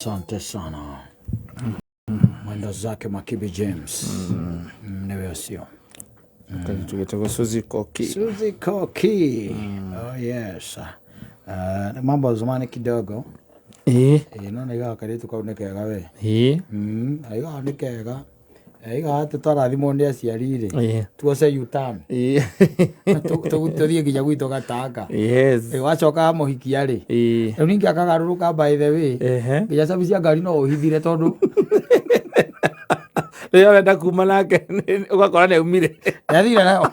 Asante sana. Mwenda zake Makibi James. Niwe ũcio. Kairĩtu getagwo Suzy Koki. Suzy Koki. Oh yes. Mambo ya zamani kidogo. No naigaga kairĩtu kau nĩ kega we. Aigaga nĩ kega. Aigaga atĩ twarathimwo nĩ aciari rĩ. Tuoce U-turn. Tũthiĩ nginya gwitũ Gatanga. Wacoka mũhikia rĩ. Rĩu ningĩ akagarũrũka by the way. Nginya cabi cia ngari no ũhithire tondũ Rĩrĩa ũrenda kuma nake ũgakora nĩ aumire. Nĩathire nayo.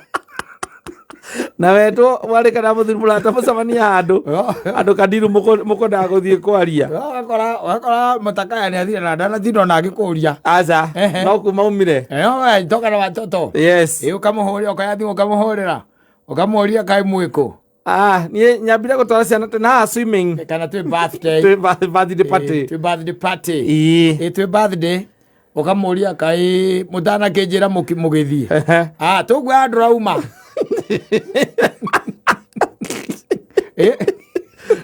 Na wetwo mwarĩ kana mũthuri mũrata mũcemania handũ andũ kandiru mũkwendaga gũthiĩ kwaria. Ũgakora mũtakaya nĩathire na ndanatinda ona agĩkũria. Aca, no kuma umire. Toka na watoto. Yes. Ĩ ũkamũhũrĩra ũkaya thimũ ũkamũhũrĩra. Ũkamũria kaĩ mwĩkũ. Ah, niĩ nyambire gũtwara ciana tene haha swimming. Kana twĩ birthday. Twĩ birthday party. Twĩ birthday party. Ĩ twĩ birthday. Ũkamũria kaĩ mũtanakĩnjĩra mũgĩthiĩ. Ah, tũguo ndũrauma.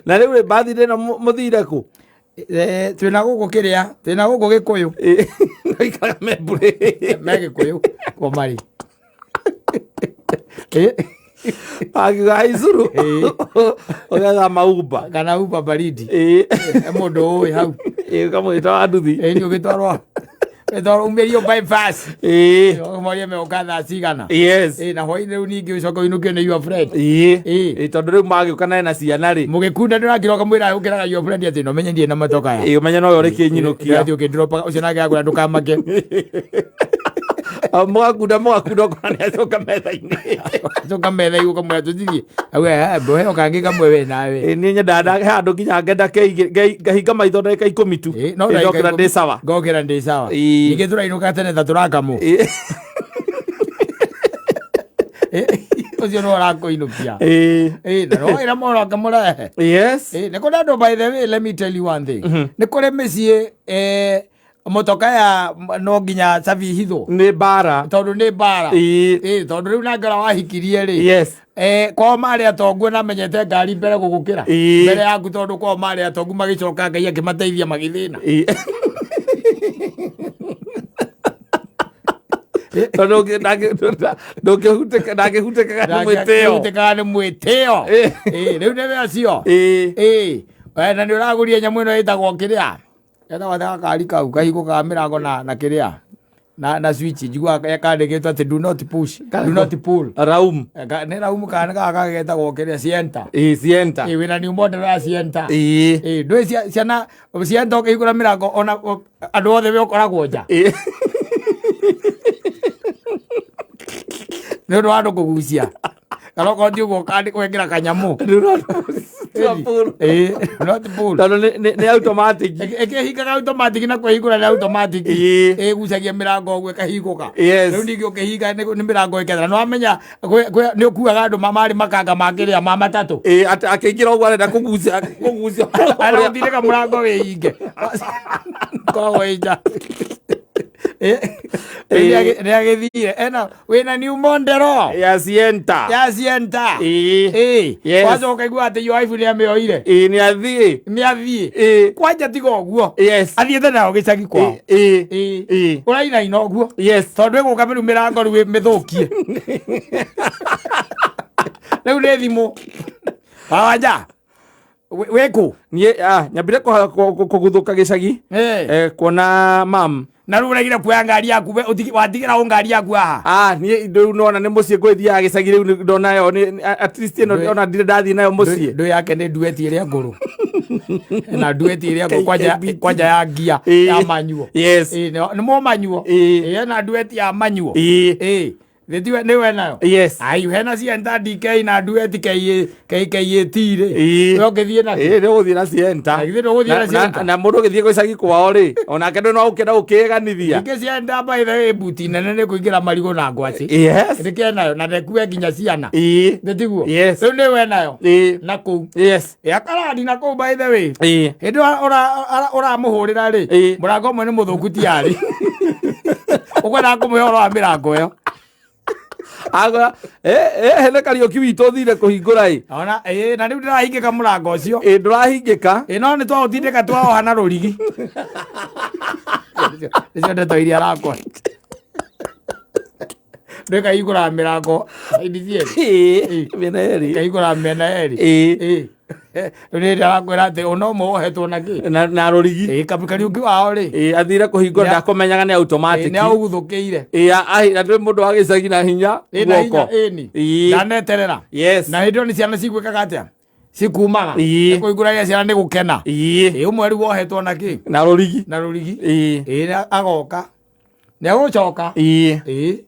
Na rĩu rĩ birthday ĩno mũthire kũ? Twĩna gũkũ kĩrĩa, twĩna gũkũ Gĩkũyũ. No ikaraga Membũrĩ. Me Gĩkũyũ kwa marĩ. Akiuga haicuru. Ũgetha maumba. Kana umba baridi. Mũndũ ũĩ hau. Ũkamwĩta wa nduthi. Nĩ ũgĩtwarwo. Ũgĩtwarwo umĩrio bypass. Ũkamũria megũka thaa cigana. Yes. Na hwaĩ-inĩ rĩu ningĩ ũcoke ũinũkio nĩ your friend. Tondũ rĩu magĩũka naye na ciana rĩ. Mũgĩkunda ndũrakira ũkamwĩra ũkĩraga your friend atĩ no menye ndirĩ na matoka ya. Ũmenye nowe ũrĩkĩnyinũkia. Ndĩrathiĩ ũkĩndropaga ũcio nake akwĩra ndũkamake. Mũgakunda mũgakunda ũkona nĩ acoka metha-inĩ. Acoka metha-inĩ ũkamwĩra tũthiĩ. Auga, mbohe o kangĩ kamwe we nawe. Niĩ nyendaga he handũ nginya ngenda ngahinga maitho ndagĩka 10 tu. No ndagĩka Ndokĩra 10. ndĩ sawa. Ngokĩra ndĩ sawa. Ningĩ tũrainũka tene ta tũrakamũ. Ũcio nĩwe ũrakũinũkia. Na no wĩra mũno akamũrehe. Yes. Nĩ kũrĩ andũ by the way, let me tell you one thing. Nĩ kũrĩ mĩciĩ mũtoka ya no nginya cabi ihithwo. Nĩ mbara. Tondũ nĩ mbara. Tondũ rĩu nake ũrĩa wahikirie rĩ. Yes. Kwao marĩ atongu na menyete ngari mbere gũgũkĩra. Mbere yaku tondũ kwao marĩ atongu magĩcoka Ngai akĩmateithia magĩthĩna. Tondũ ndũngĩhutĩkaga nĩ mwĩtĩo. Ndangĩhutĩkaga nĩ mwĩtĩo. Rĩu nĩ acio. Na nĩ ũragũria nyamũ ĩno ĩtagwo kĩrĩa? Ĩtagwo atĩ gakari kau kahingũkaga mĩrango na kĩrĩa? Na switch njiguaga kandĩkĩtwo atĩ do not push, do not pull. Raum. Nĩ Raum kana nĩ gaka getagwo kĩrĩa Sienta. Sienta. Wĩna new model ya Sienta. Ndũĩ ciana Sienta ũkĩhingũra mĩrango ona andũ othe we ũkoragwo nja. Nĩ ũndũ wa andũ kũgucia. Kana okorwo ti ũguo ũkandĩkwo wekĩra kanyamũ. Do not push. Not pull. Tondũ nĩ automatic. Ĩkĩhingaga automatic na kwĩhingũra nĩ automatic. Ĩgucagia mĩrango ũguo ĩkahingũka. Yes. Rĩu ningĩ ũkĩhinga nĩ mĩrango ĩkethera. Nĩ wamenya nĩ ũkuaga andũ marĩ makanga ma kĩrĩa ma matatũ. Atĩ akĩingĩra ũguo arenda kũgucia, kũgucia. Arĩa ũtindĩka mũrango wĩhinge. Koragwo wĩ nja. Nĩ agĩthire. Ena wĩna new model. Ya Sienta. Ya Sienta. Yes. Wacoka igua atĩ your wife nĩ amĩoire. Nĩ athiĩ. Nĩ athiĩ. Kwanja tiga ũguo. Yes. Athiĩte nayo gĩcagi kwao. Ũrainaina ũguo. Yes. Tondũ ĩgũka rĩu mĩrango rĩu mĩthũkie. Rĩu nĩ thimũ. Wawanja. Wĩkũ? Niĩ, nyambire kũguthũka gĩcagi. Kuona mam. Na rĩu ũregire kuoya ngari yaku, we watigĩra ũ ngari yaku haha? Niĩ rĩu nona nĩ mũciĩ ngwĩthiaga gĩcagi rĩu nĩ ndona yo, at least ĩno ona ndirĩ ndathiĩ nayo mũciĩ. Ndũ yake nĩ ndueti ĩrĩa ngũrũ. Na ndueti ĩrĩa ngũrũ, KKBT. kwanja ya ngia, ya manyuo. Yes. Nĩ mũmanyuo. Ena ndueti ya manyuo. Nĩ we nayo? Yes. Ai, hena Sienta DK na ndueti K, K A T rĩ. We ũngĩthiĩ na Nĩ ũgũthiĩ na Sienta. Na githĩ ndũgũthiĩ na Sienta? Na mũndũ ũgĩthiĩ gĩcagi kwao rĩ, onake ndũ no ũkĩenda gũkĩĩganithia. Ningĩ Sienta by the way, buti nene nĩ kũingĩra marigũ na ngwacĩ. Yes. Nĩ kenayo na ndekue nginya ciana. Nĩ tiguo? Yes. Rĩu nĩ we nayo? Na kũu. Yes. Akarani na kũu by the way. Hĩndĩ ĩyo ũramũhũrĩra rĩ, mũrango ũmwe nĩ mũthũku tiarĩ. Ũkwendaga kũmũhe ũhoro wa mĩrango ĩyo. Agora hene Kariũki witũ ũthire kũhingũra ĩ. Ona na rĩu ndĩrahingĩka mũrango ũcio. Ĩ ndũrahingĩka. Ĩ no nĩ twaũtindĩka twaoha na rũrigi. Nĩcio ndeto iria arakora. Ndĩkahingũra mĩrango saidi cierĩ. Ĩ mĩena yerĩ. Ĩkahingũra mĩena yerĩ. Ĩ. Ĩ. Rĩu nĩ ndĩrakwĩra atĩ ũna ũmwe wohetwo na kĩ? Na rũrigi. Ĩ Kariũki wao rĩ. Ĩ athire kũhingũra ndakũmenyaga nĩ automatic. Nĩ aũguthũkĩire. Ĩ na ndũrĩ mũndũ wa gĩcagi na hinya guoko. Ĩni. Ĩ. Ndaneterera. Yes. Na hĩndĩ ĩyo nĩ ciana ciguĩkaga atĩa? Cikumaga. Ĩ. Kũhingũragia ciana nĩ gũkena. Ĩ. Ĩ ũmwe rĩu wohetwo na kĩ? Na rũrigi. Na rũrigi. Ĩ. Ĩ agoka. Nĩ agũcoka. Ĩ. Ĩ.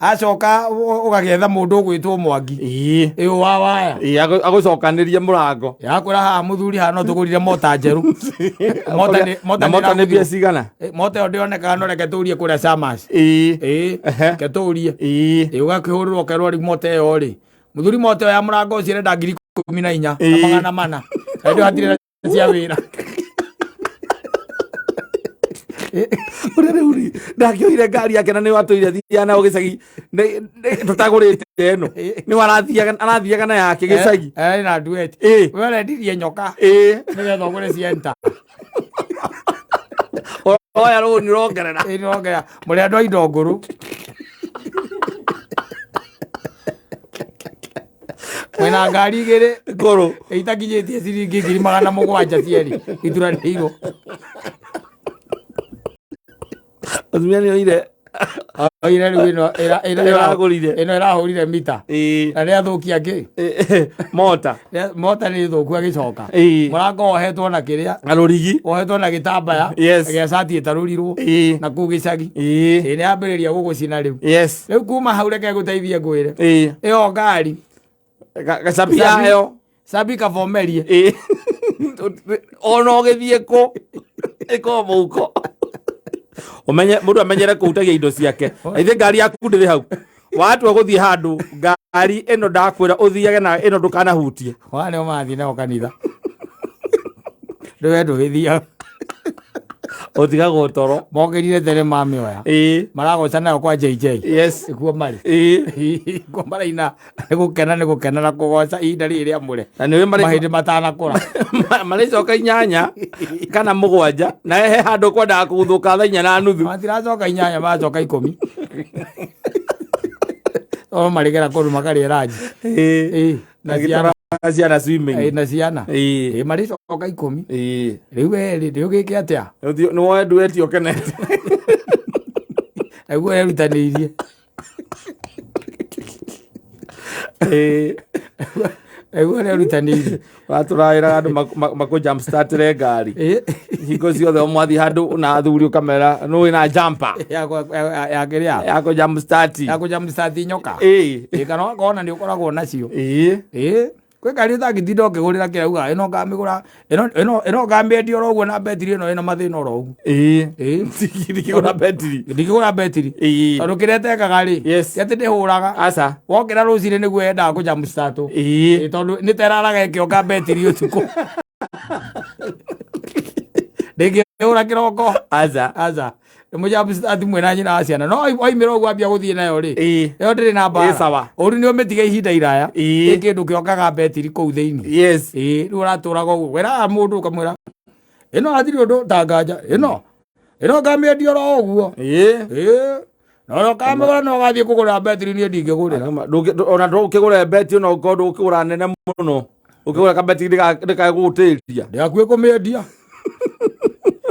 Acoka ũgagĩetha mũndũ ũgwĩtwo Mwangi. Ĩ. Ĩ wa waya. Ĩ agũcokanĩria mũrango. Yakwĩra haha mũthuri haha no tũgũrire mota njerũ. Mota nĩ mota Na mota nĩ mbia nĩ cigana? mota ĩyo ndĩonekaga no reke tũrie kũrĩa Shamas. Ĩ. Ĩ. Reke tũrie. Ĩ. Ĩ ũgakĩhũrĩrwo ũkerwo rĩu mota ĩyo rĩ. Mũthuri mota ĩyo ya mũrango ũcio ĩrenda 14,000 na Ĩ. 400. Hĩndĩ ĩyo hatirĩ na cia wĩra. Ũrĩa rĩu rĩ ndakĩoire ngari yake na nĩ watũire thiaga nayo gĩcagi tũtagũrĩte ĩno nĩ arathiaga na yake gĩcagi. Na duet. Ĩ. We ũrendirie nyoka. Ĩ. Nĩgetha ũgũre Sienta. Oya rũni rongerera. Ĩ nĩrongerera. Mũrĩ andũ a indo ngũrũ. Mwĩna ngari igĩrĩ Ngũrũ. Itakinyĩtie ciringi 700,000 cierĩ ituranĩirwo. Mũtumia nĩ oire. Oire rĩu ĩno Ĩragũrire. Ĩno ĩrahũrire mita. Ĩ. Na nĩ athũkia kĩ? Mota. Mota nĩ thũku agĩcoka. Ĩ. Mũrango wohetwo na kĩrĩa? Na rũrigi. Wohetwo na gĩtambaya. Yes. Gĩa cati ĩtarũrirwo. Ĩ. Na kũu gĩcagi. Ĩ. Ĩ nĩ yambĩrĩria gũgũcina rĩu. Yes. Rĩu kuma hau reke ngũteithie ngwĩre. Ĩ. Ĩyo ngari. Gacabi yayo. Cabi kavomerie. Ĩ. Ona ũgĩthiĩ kũ ĩkorwo mũhuko. Ũmenye mũndũ amenyere kũhutagia indo ciake. Ithe ngari yaku ndĩrĩ hau. Watua gũthiĩ handũ ngari ĩno ndakwĩra ũthiage na ĩno ndũkanahutie. Wana nĩo marathiĩ nao kanitha. Ndũwe ndũgĩthiaga. Ũtigagwo toro. Mokĩrire tene mamĩoya. Ĩ. Maragoca nayo kwa JJ. Yes. Ikuo marĩ. Ĩ. Ikuo maraina nĩ gũkena nĩ gũkena na kũgoca ihinda rĩrĩ rĩamũre. Na nĩ marĩ Mahĩndĩ matanakũra. Marĩcoka 8 kana 7 na he handũ kwendaga kũguthũka thaa 4:30. Matiracoka 8 maracoka 10. O marĩgera kũndũ makarĩa ranji. Ĩ. Ĩ. Na ciana. Ciana swimming. Ĩ, na ciana. Ĩ. Ĩ marĩcoka 10. Ĩ. Rĩu we rĩ ndĩũgĩke atĩa? Nĩ woe ndueti ũkenete. Naguo erutanĩirie. Ĩ. Naguo erutanĩirie. Watũraĩraga andũ makũ jump startĩre ngari. Ĩ. Hingo ciothe mwathiĩ handũ na athuri ũkamera nũ wĩna jumper. Ya kĩrĩa? Ya kũ jump start. Ya kũ jump start nyoka. Ĩ. Ĩ kana ũkona nĩ ũkoragwo nacio. Ĩ. Ĩ. Kwĩ ngari ũtangĩtinda ũkĩgũrĩra kĩrĩa ugaga ĩno ngamĩgũra ĩno ngamĩendia oro ũguo na betiri ĩno ĩna mathĩna oro ũguo. Ĩ. Ĩ. Ndikĩgũra betiri. Ndikĩgũra betiri. Ĩ. Tondũ kĩrĩa ĩtekaga rĩ. Yes. Ti atĩ ndĩhũraga. Aca. Wokĩra rũcinĩ nĩguo yendaga kũ jump start. Ĩ. Ĩ tondũ nĩ ta ĩraraga ĩkĩonga betiri ũtukũ. Ndĩngĩhũra kĩroko. Aca. Aca. Nĩ jump start mwĩna nyina wa ciana. No oimĩra ũguo ambia gũthiĩ nayo rĩ. Ĩ. Ĩyo ndĩrĩ na mbara. Ĩ sawa. Ũru nĩ ũmĩtige ihinda iraya. Ĩ. Ĩ kĩndũ kĩongaga betiri kũu thĩinĩ. Yes. Ĩ rĩu ũratũraga ũguo. Wĩraga mũndũ ũkamwĩra ĩno hatirĩ ũndũ ta nganja ĩno ĩno ngamĩendia oro ũguo. Ĩ. Ĩ. Na ũrĩa ũkamĩgũra no ũgathiĩ kũgũra betiri niĩ ndingĩgũrĩra. Ona ndũkĩgũra beti ona ũkorwo ndũkĩgũra nene mũno. Ũkĩgũra kabeti ndĩkagũtĩria. Ndĩ hakuhĩ kũmĩendia.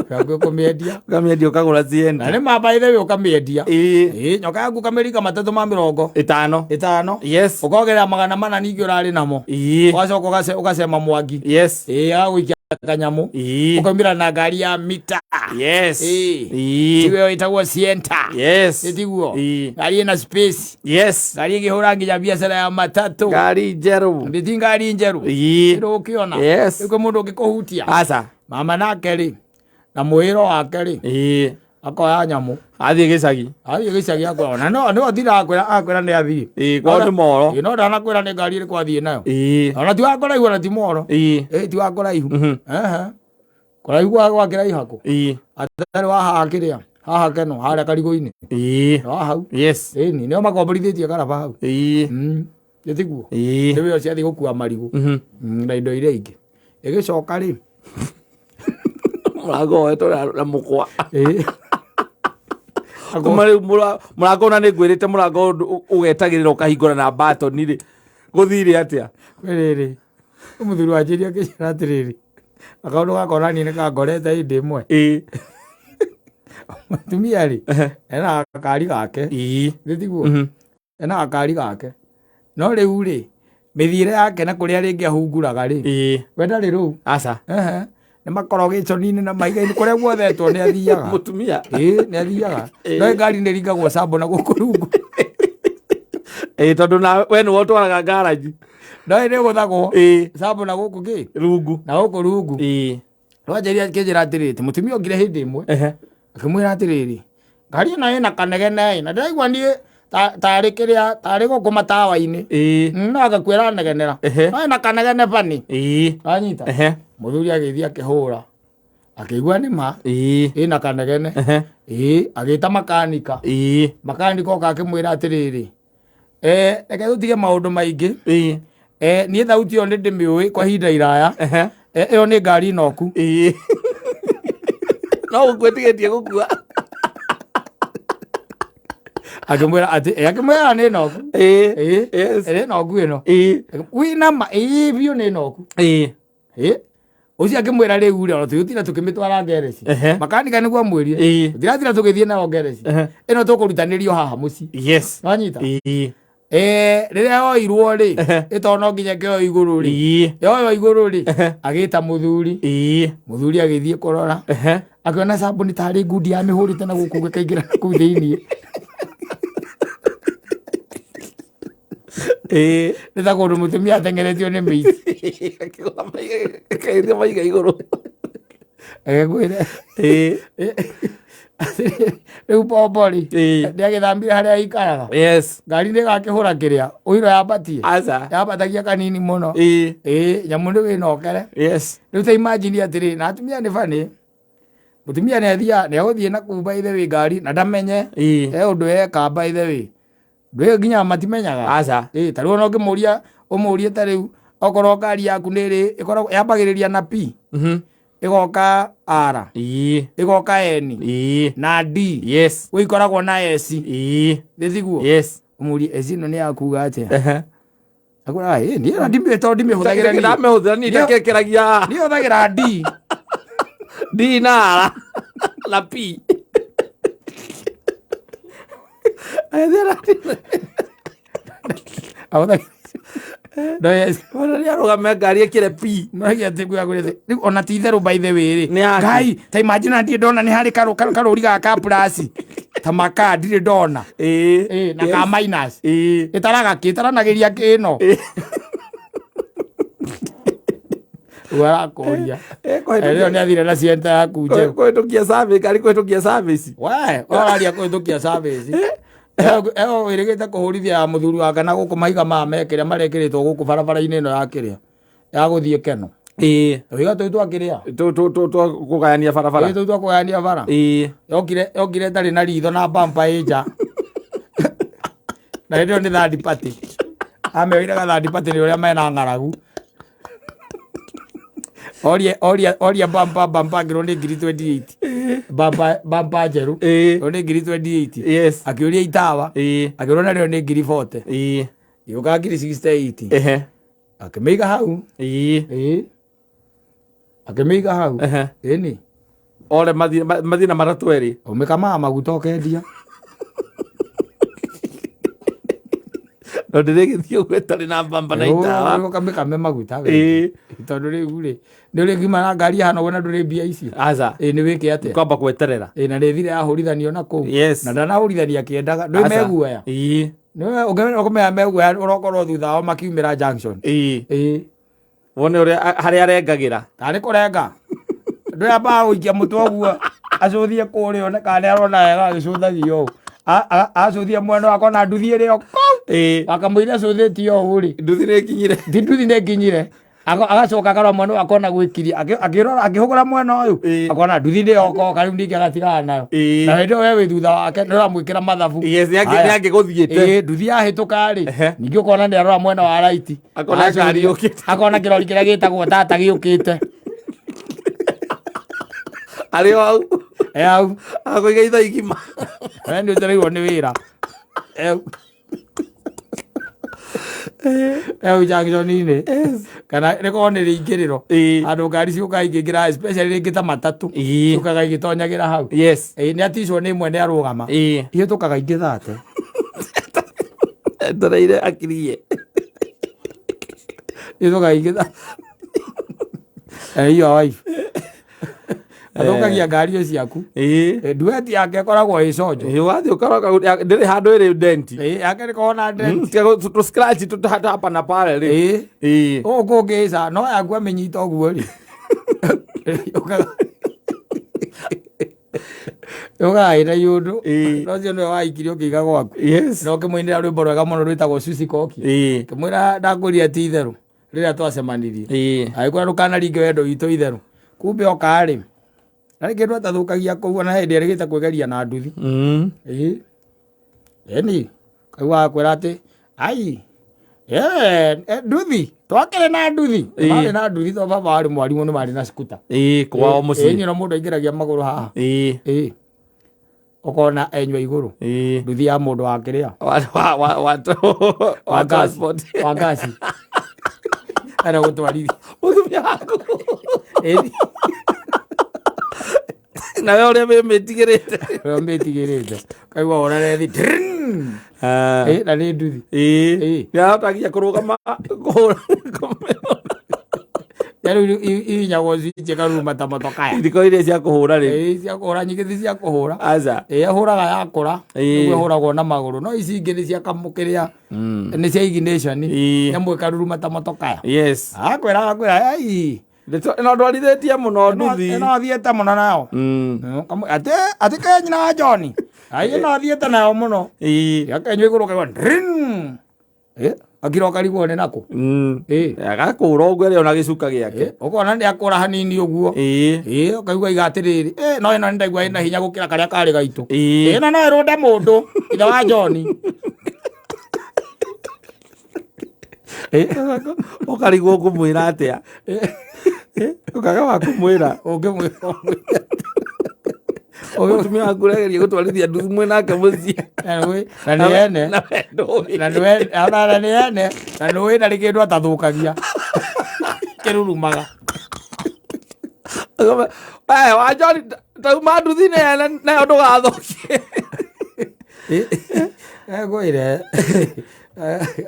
Ndĩ hakuhĩ kũmĩendia. Ũkamĩendia ũkagũra Na Sienta. nĩ ma by the way ũkamĩendia. Ĩ. Ĩ nyoka yaku ũkamĩringa 350. 5. 5. Yes. Ũkongerera 400 ningĩ ũrarĩ namo. Ĩ. Ũgacoka ũgacema Mwangi. Yes. Ĩ agagũikia kanyamũ. Ĩ. Ũkaumĩra na ngari ya mita. Yes. Ĩ. Ĩ. Tiwe ĩtagwo Sienta. Yes. Ĩ tiguo? Ĩ. Ngari ĩna space. Yes. Ngari ĩngĩhũra nginya biacara ya matatũ. Ngari njerũ. Ndĩ ngari njerũ. Ĩ. Ndũkĩona. Yes. Rĩu kwĩ mũndũ ũngĩkũhutia. Aca. Mama nake rĩ na mwĩro wake rĩ Ĩ. akoya nyamũ. Athiĩ gĩcagi. Athiĩ gĩcagi akoya. Ona no no atindaga akwĩra akwĩra nĩ athiĩ. Ĩ kwao nĩ moro. Ĩ no ndanakwĩra nĩ ngari ĩrĩkũ athiĩ nayo. Ĩ. Ona ti wa kũraihu ona ti moro. Ĩ. Ĩ ti wa kũraihu. Mhm. Ehe. Kũraihu gwa gwakĩraiha kũ? Ĩ. Atarĩ wa haha kĩrĩa. Haha Keno harĩa karigũ-inĩ. No hau. Yes. Ĩni nĩo makomborithĩtie karaba hau. Nĩ tiguo? Nĩ wĩo ciathiĩ gũkua marigũ na indo iria ingĩ. Ĩgĩcoka rĩ, Mũrango woetwo na mũkwa. Kuma rĩu mũrango ona nĩ ngwĩrĩte mũrango ũgetagĩrĩra ũkahingũra na batoni rĩ, gũthire atĩa? Rĩrĩ, mũthuri wanjĩria akĩnjĩra atĩrĩrĩ, akaũndũ gakona niĩ nĩkangorete hĩndĩ ĩmwe. Mũtumia rĩ, ena gakari gake. Nĩ tiguo? Ena gakari gake, no rĩu rĩ, mĩthiĩre yake na kũrĩa rĩngĩ ahunguraga rĩ, we ndarĩ rũu. Aca. Ehe. Nĩ makorogĩconi-inĩ na mahiga-inĩ, kũrĩa guothe etwo nĩ athiaga. Mũtumia. Ĩĩ, nĩ athiaga. No ngari nĩ ĩringagwo cambo na gũkũ rungu. Ĩĩ, tondũ na we nĩwe ũtwaraga ngaraji. No nĩ ĩgũthagwo cambo na gũkũ kĩ Rungu. Na gũkũ rungu. Rwanjĩria akĩnjĩra atĩrĩrĩ, atĩ mũtumia okire hĩndĩ ĩmwe, akĩmwĩra atĩrĩrĩ, ngari ĩno ĩna kanegene ĩ, na ndĩraigua niĩ tarĩ kĩrĩa tarĩ gũkũ matawa-inĩ. No agakuĩra negenera. No ĩna kanegene bani. Wanyita? Mũthuri agĩthiĩ akĩhũra, akĩigua nĩ ma ĩna kanegene. Ĩĩ, agĩta makanika. Makanika oka akĩmwĩra atĩrĩrĩ, reke tũtige maũndũ maingĩ. Niĩ thauti ĩyo nĩ ndĩmĩũĩ kwa ihinda iraya. Ĩyo nĩ ngari noku. No gũkuĩtigĩtie gũkua. Akĩmwĩra atĩ akĩmwĩra nĩ noku. Ĩĩ. Nĩ noku ĩno. Wĩna ma? Ĩĩ, biũ nĩ noku. Ĩĩ, ũcio akĩmwĩra rĩu rĩ, ona tũgĩtinda tũkĩmĩtwara ngereci, makanika nĩguo amwĩrire, tũtiratinda tũgĩthiĩ nayo ngereci, ĩno tũkũrutanĩrio haha mũciĩ. Wanyita? Rĩrĩa yoirwo rĩ, ĩtondũ no nginya ĩkĩoywo igũrũ rĩ, yoywo igũrũ rĩ, agĩta mũthuri. Mũthuri agĩthiĩ kũrora, akĩona sabuni tarĩ ngundi yamĩhũrĩte na gũkũ gĩkaingĩra na kũu thĩiniĩ. Nĩ ta kũndũ mũtumia ateng'eretio nĩ mĩici. Akĩgũtha mahiga, akĩgeria mahiga igũrũ. Agĩkwĩre rĩu bombo rĩ, nĩ agĩthambire harĩa aikaraga. Ngari nĩ ĩgakĩhũra kĩrĩa ũiro yambatie. Aca. Yambatagia kanini mũno. Ĩĩ, nyamũ nĩ wĩnokere. Rĩu ta imagine atĩrĩ, na atumia nĩ bani, mũtumia nĩ athiaga, nĩ agũthiĩ na kuu by the way ngari na ndamenye he ũndũ eka by the way, ndũĩ nginya matimenyaga. Aca. Ĩĩ, ta rĩu ona ũngĩmũria, ũmũrie ta rĩu okorwo ngari yaku nĩ ĩrĩ ĩkoragwo yambagĩrĩria na P, ĩgoka R, ĩgoka N na D, gwĩ ikoragwo na S. Nĩ thiguo? Yes. Ũmũrie S ĩno nĩ ya kuga atĩa? Akwĩra, "Ĩ, niĩ ona tondũ ndimĩhũthagĩra niĩ." Ndamĩhũthĩra niĩ, ndakekĩragia. Niĩ hũthagĩra D. D na R na P. Ahũthagĩra no yes. Ona nĩ arũgame ngari ĩkĩre P. Maragia atĩ kuga kũrĩ thĩ. Rĩu ona ti itherũ by the way rĩ. Nĩ yake. Ngai, ta imagine ndirĩ ndona nĩ harĩ karũri gaka ka plus. Ta maka ndirĩ ndona. Ĩ, na ka minus. Ĩtaraga kĩ, ĩtaranagĩria kĩ ĩno. Ũguo arakũria. Rĩo nĩ athire na cienta yaku njerũ. Kũhĩtũkia service, ngari kũhĩtũkia service. We, ũraria kũhĩtũkia service. Ĩyo wĩrĩgĩte kũhũrithia ya mũthuri wake na gũkũ mahiga maya mekĩrĩa marekĩrĩtwo gũkũ barabara-inĩ ĩno ya kĩrĩa ya gũthiĩ Keno. Tũhiga tũu twa kĩrĩa? Twa kũgayania barabara. Ĩĩ, tũu twa kũgayania bara. Yokire ĩtarĩ na ritho na bumper ĩ nja. Na hĩndĩ ĩyo nĩ third party. Amĩoire ga third party nĩ ũrĩa mena ng'aragu. Oria oria oria bumper bumper ngĩrwo nĩ ngiri 28. Bumper bumper njerũ. Ĩyo nĩ ngiri 28. Akĩũria itawa. Akĩrwo narĩo nĩ ngiri 40. Gĩũka ngiri 68. Akĩmĩiga hau. Ĩĩ. Akĩmĩiga hau. Ĩni. Ore mathiĩ na matatũ erĩ. Ũmĩkamaga maguta ũkendia. No ndĩrĩgĩthiĩ ũguo ĩtarĩ na mbamba na itawa. Ũkamĩkame maguta we. Tondũ rĩu rĩ, nĩ ũrĩkiuma na ngari hana ũguo na ndũrĩ mbia icio. Aca. Ĩĩ, nĩ wĩke atĩa? Kwamba gweterera. Ĩĩ, na nĩ thire yahũrithanio na kũu. Na ndanahũrithania akĩendaga. Ndũĩ meguoya. Nĩwe ũkĩmenya meguoya ũrokorwo thutha wao makiumĩra junction. Ĩĩ. Wone ũrĩa harĩa arengagĩra. Tarĩ kũrenga. Ndũĩ ambaga gũikia mũtwe ũguo acũthie kũrĩa one kana nĩ arona wega agĩcũthagia ũũ. Acũthie mwena ũyũ akona nduthi ĩrĩ o kũu. Akamũira acũthĩtie ũũ rĩ. Nduthi nĩ ĩkinyire. Ti nduthi nĩ ĩkinyire. Agacoka akarora mwena ũyũ akona gwĩkiria akĩrora akĩhũgũra mwena ũyũ Ĩĩ. akona nduthi nĩ yokoka rĩu ningĩ agatigana nayo Ĩĩ. Na hĩndĩ ĩyo we wĩ thutha wake nĩ ũramwĩkĩra mathabu. Yes, nĩ Haya. nĩ angĩgũthiĩte. Ĩĩ, nduthi yahĩtũka rĩ Ehe. ningĩ ũkona nĩ arora mwena wa raiti. Akona ngari yũkĩte. Akona kĩrori kĩrĩa gĩtagwo tata gĩũkĩte. Arĩ o hau. E hau. Akũiga ithaa igima. We nĩ ũcereirwo nĩ wĩra. Hau junction-inĩ kana rĩkorwo nĩ rĩingĩrĩro Ĩĩ. handũ ngari ciũkaga ikĩingĩra, especially rĩngĩ ta matatũ, Ĩĩ. ciũkaga igĩtonyagĩra hau. Yes. Ĩĩ, nĩ aticwo nĩ ĩmwe nĩ arũgama. Ĩĩ. Ihĩtũkaga ingĩ thate. Etereire akirie. Ihĩtũkaga ingĩ thate. Eh, your wife athũkagia ngari ĩyo ciaku. Ĩĩ. Eh, duet yake ĩkoragwo ĩ conjo. Ĩĩ, wathiĩ ũkaroka ndĩrĩ handũ ĩrĩ dent. Ĩĩ, yake ndĩkoragwo na dent. Tiga tũ scratch tũ hapa na pale rĩ. Ĩĩ. Ĩĩ. Ũũ kũngĩca no yaku amĩnyita ũguo rĩ, yũkaga ĩna iũndũ. Ĩĩ. No ũcio nĩwe waikirie ũkĩiga gwaku. Yes. Na ũkĩmũinĩra rwĩmbo rwega mũno rwĩtagwo Susi Koki. Ĩĩ. Kĩmwĩra ndakũria ti itherũ rĩrĩa twacemanirie. Ĩĩ. Agĩkwĩra ndũkanaringe wendo witũ itherũ, kumbe oka rĩ na rĩ kĩndũ atathũkagia kũu ona hĩndĩ erĩgĩte kwĩgeria na nduthi. Ĩĩ, ĩni kaigua akwĩra atĩ ai nduthi twakĩrĩ na nduthi. Ĩĩ. Marĩ na nduthi to baba warĩ mwarimũ nĩ marĩ na skuta. Ĩĩ, kwao mũciĩ. Nyina mũndũ aingĩragia magũrũ haha. Ĩĩ. Ĩĩ, ũkona enyua igũrũ. Ĩĩ. Nduthi ya mũndũ wa kĩrĩa Wa wa wa wa wa wa ngasi transport. Wa ngasi ena gũtwarithia. Mũtumia waku. Ĩni. Nawe ũrĩa wĩmĩtigĩrĩte. Ũrĩa mĩtigĩrĩte kaigua ũrarethi na nĩ nduthi. Ĩĩ. Ĩĩ. Nĩahotagia kũrũgama kũhũra. Ya rĩu ihinyagwo switch ĩkaruruma ta motokaya. Ithiko iria cia kũhũra rĩ. Ĩĩ, cia kũhũra nyingĩ ti cia kũhũra. Aca. Ĩĩ, ĩhũraga yakũra. Ĩĩ. Nĩguo ĩhũragwo na magũrũ, no ici ingĩ nĩ cia kamũkĩrĩa nĩ cia ignition. Ĩĩ. Nyamũ ĩkaruruma ta motokaya. Yes. Akwĩra ai. Ĩno ndwarithĩtie mũno nduthi. Ĩno thiĩte mũno nayo. Atĩ atĩ ke nyina wa John ai ĩno thiĩte nayo mũno. Ĩĩ. Yakenyua igũrũ kaigua ndrin. Akira ũkarigwo nĩ nakũ. Ĩĩ. Agakũra ũguo ĩrĩ ona gĩcuka gĩake. Ũkona nĩ akũra hanini ũguo. Ĩĩ. Ĩĩ, ũkaigua iga atĩrĩrĩ, no ĩno nĩ ndaigua ĩna hinya gũkĩra karĩa karĩ gaitũ. Ĩĩ. Ĩno no ĩrũnde mũndũ ithe wa John. Ũkarigwo ũkũmwĩra atĩa. Ũkaga wa kũmwĩra. Ũngĩmwĩra Mũtumia waku ũrageria gũtwarithia nduthi mwĩ nake mũciĩ. Na nĩ ene. Na we ndũĩ. Na nĩ ona na nĩ ene na nĩ ũĩ ndarĩ kĩndũ atathũkagia kĩrurumaga. Eh, wa John tauma nduthi nĩ ene nayo ndũgathũkie. Ngwĩre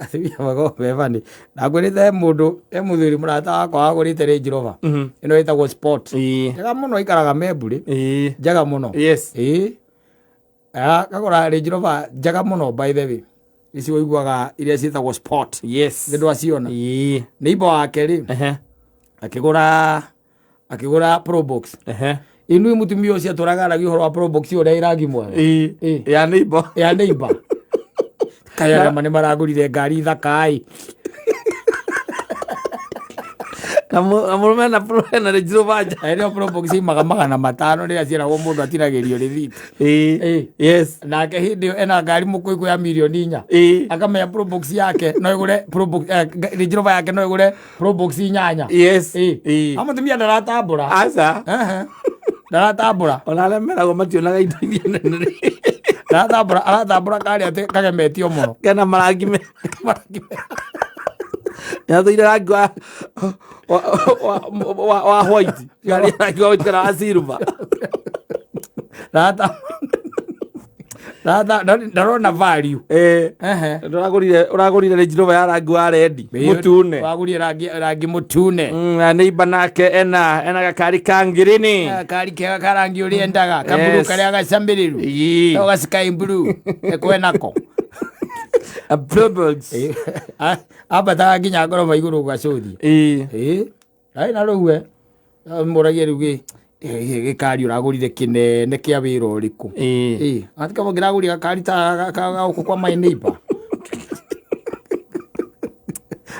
atumia makoragwo me bani na ngwĩrĩte he mũndũ he mũthuri mũrata wakwa wagũrĩte Range Rover ĩno ĩtagwo Sport. Ĩĩ. Njega mũno ikaraga Memburi. Ĩĩ. Njega mũno. Yes. Ĩĩ, akagũra Range Rover njega mũno, by the way ici ũiguaga iria ciĩtagwo Sport. Yes. Nĩ ndwaciona? Ĩĩ. Neighbor wake rĩ Ehe. akĩgũra Probox. Ehe. Inui mũtumia ũcio atũraga aragia ũhoro wa Probox ũrĩa ĩrangi mwega. Ĩĩ. Ĩĩ. Ya neighbor. Ya neighbor kaya arĩa nĩ maragũrire ngari thaka-ĩ. Na mũrũme na na Range Rover nja. Ĩno Probox imaga 500 rĩrĩa ciĩragwo mũndũ atinagĩrio rĩthiti. Ĩĩ. Ĩĩ. Yes. Nake hĩndĩ ĩyo ena ngari mũkũikũ ya mirioni 4. Ĩĩ. Akamenya Probox yake no ĩgũre Probox, Range Rover yake no ĩgũre Probox inyanya. Yes. Ĩĩ. Ĩĩ. A mũtumia ndaratambũra. Aca. Ehe. Ndaratambũra. Ona arĩa meragwo mationaga indo iria nene rĩ. Ndaratambũra, aratambũra karĩa atĩ kagemetio mũno. Kena marangi me. Nĩathũire rangi wa white. Ngari ya rangi wa white kana wa silver. Ndarona value. Ĩĩ. Ehe. Ũragũrire Range Rover ya rangi wa red mũtune. Wagũrire rangi mũtune. Na neighbor nake ena gakari ka ngirini. Kari kega ka rangi ũrĩa endaga kaburu Yes. karĩa gacamĩrĩru. Ĩĩ. No ga sky blue ekwenako. A Probox. Ambataga nginya ngoroba igũrũ gũgacũthia. Ĩĩ. Ĩĩ, ai na rĩu we mũragia rĩu gĩkari ũragũrire kĩnene kĩa wĩra ũrĩkũ? Ĩĩ. Ĩĩ, atikabo ngĩragũrire gakari ta gũkũ kwa my neighbor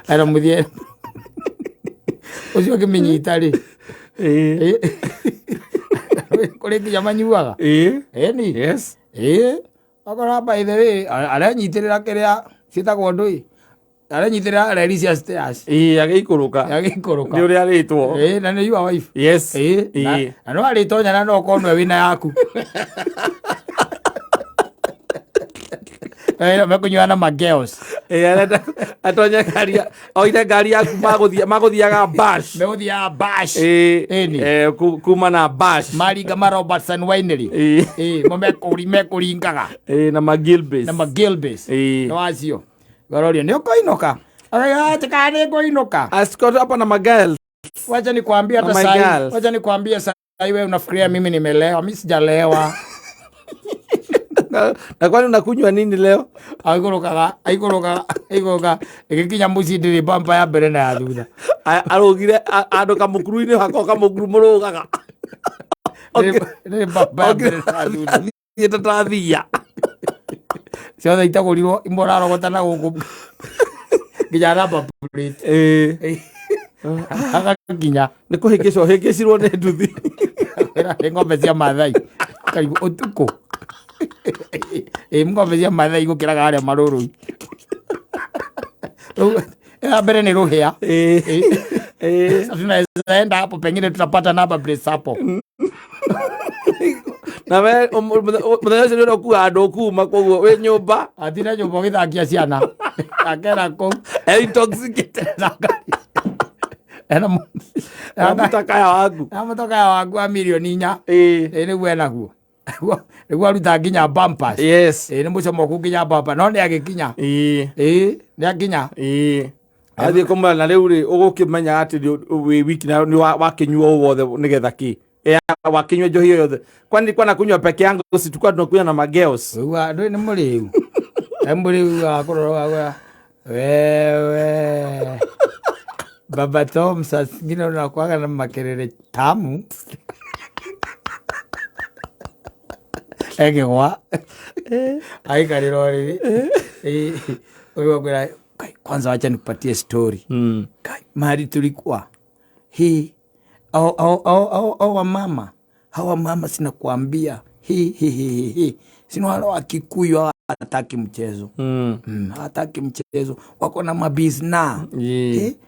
ara mũthie. Ũcio ũkĩmĩnyita rĩ. Ĩĩ. Kũrĩ nginya manyuaga. Ĩĩ. Ĩni. Yes. Ĩĩ. Akora by the way, arenyitĩrĩra kĩrĩa ciĩtagwo ndũi. Arenyitĩrĩra reri cia stairs. Ĩĩ, agĩikũrũka. Agĩikũrũka. Nĩ ũrĩa arĩtwo. Ĩĩ, na nĩ your wife. Yes. Ĩĩ. Na Ĩĩ. na no arĩtonya na no ũkorwo nĩwe wĩna yaku. Mekũnyua na magirls. Ĩĩ, arenda atonye ngari oire ngari yaku magũthiaga bash. Megũthiaga bash. Ĩĩ. Ĩni. Kuma na bash. Maringa ma Robertson Winery. Ĩĩ. Ĩĩ, mo mekũringaga. Ĩĩ, na magilbis. Na magilbis. Ĩĩ. Nĩ wacio. Ngaroria nĩ ũkũinũka. Akauga nĩ ngũinũka. Ascot hapa na magirls. Wacha nikwambie hata Na my sahi. girls. Wacha nikwambie sahi wewe unafikiria mimi nimelewa, mimi sijalewa. Na kwani unakunywa nini leo? Aikũrũkaga, aikũrũkaga, aikũrũkaga. Ĩgĩkinya mũciĩ ndĩrĩ bamba ya mbere na ya thutha. Arũgire andũ kamũkuru-inĩ hako kamũkuru mũrũgaga. Ndĩrĩ bamba ya mbere na ya thutha. Thiĩte ta thia. Ciothe itagũrirwo imwe ũrarogota na gũkũ. Nginya number plate. Ĩĩ. Agakinya. Nĩ kũhĩngĩcwo hĩngĩcirwo nĩ nduthi. Nĩ ng'ombe cia Maathai. Karibu ũtukũ. Ĩ ng'ombe cia Maathai gũkĩraga harĩa marũrũ. Rĩu ya mbere nĩ rũhĩa. Ĩĩ. Ĩĩ. Sasa tunaweza enda hapo pengine tutapata number plates hapo. Na we mũthenya ũcio nĩ ũrĩa ũkuaga andũ kuma koguo wĩ nyũmba. Atina nyũmba ũgĩthakia ciana. Akera kũu. Intoxicated. Ena Na mũtakaya waku. Na mũtokaya waku wa mirioni 4. Ĩĩ. Ĩ nĩguo enaguo. Nĩguo aruta nginya bumpers. Yes. Ĩ nĩ mũcomoku nginya bumper no nĩ agĩkinya. Ĩĩ. Ĩ nĩ akinya. Ĩĩ. Athiĩ kũmwĩra na rĩu rĩ ũgũkĩmenya atĩ wĩ wiki na nĩ wakĩnyua ũũ wothe nĩgetha kĩ? Wakinywa njohi yothe. Kwani nilikuwa nakunywa peke yangu, si tulikuwa tunakunywa na magirls. Ũigua ndũĩ nĩ mũrĩu. Nĩ mũrĩu wa kũrora ũgakora wewe Baba Tom saa zingine unakuwaga na makelele tamu. Egĩgwa aikarĩra ũrĩrĩ. Ũigua kwĩra Kai, kwanza wacha nikupatie story. Kai, mahali tulikuwa hii au wamama hawa mama sinakuambia hi hi hi hi sina wale wa Kikuyu hawa hataki mchezo. Hataki mchezo, wako na mabizna.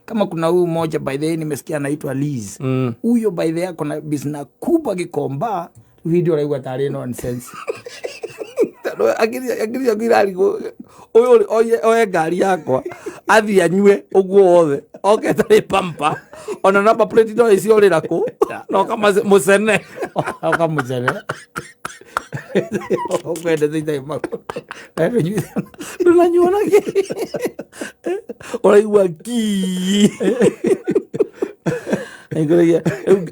Kama kuna huyu mmoja by the way nimesikia anaitwa Liz. Huyo by the way ako na bizna kubwa Gikomba. Video raigua tarĩ nonsense. Akiri ciaku irarigwo ũyũ oye ngari yakwa athiĩ anyue ũguo wothe oke ĩtarĩ pampa ona number plate no ĩciorĩra kũ na ũkamũcene. Ũkamũcene. Ũkwendete itarĩ magũrũ. Ndũnanyua na kĩ? Ũraigua kii.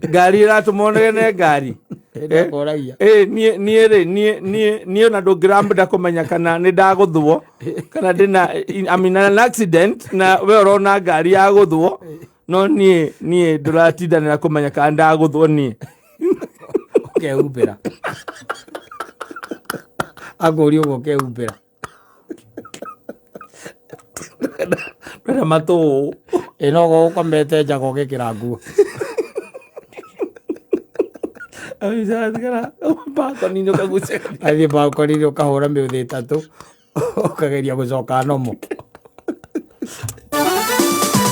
Ngari ĩratũma onegene ngari. Ndakoragia. Niĩ rĩ, niĩ ona ndũngĩrambĩra kũmenya kana nĩ ndagũthwo kana ndĩna I'm in an accident na we ũrona ngari ya gũthwo no niĩ ndũratindanĩra kũmenya kana ndagũthwo niĩ. Ũkehumbĩra. Akũria ũguo ũkehumbĩra. Ndwenda matũ. Ĩ no ũkomete njaga ũgĩkĩra nguo. Balcony-inĩ ũkagucia. Athiĩ balcony-inĩ ũkahũra mĩũthĩ 3 ũkageria gũcoka nomo.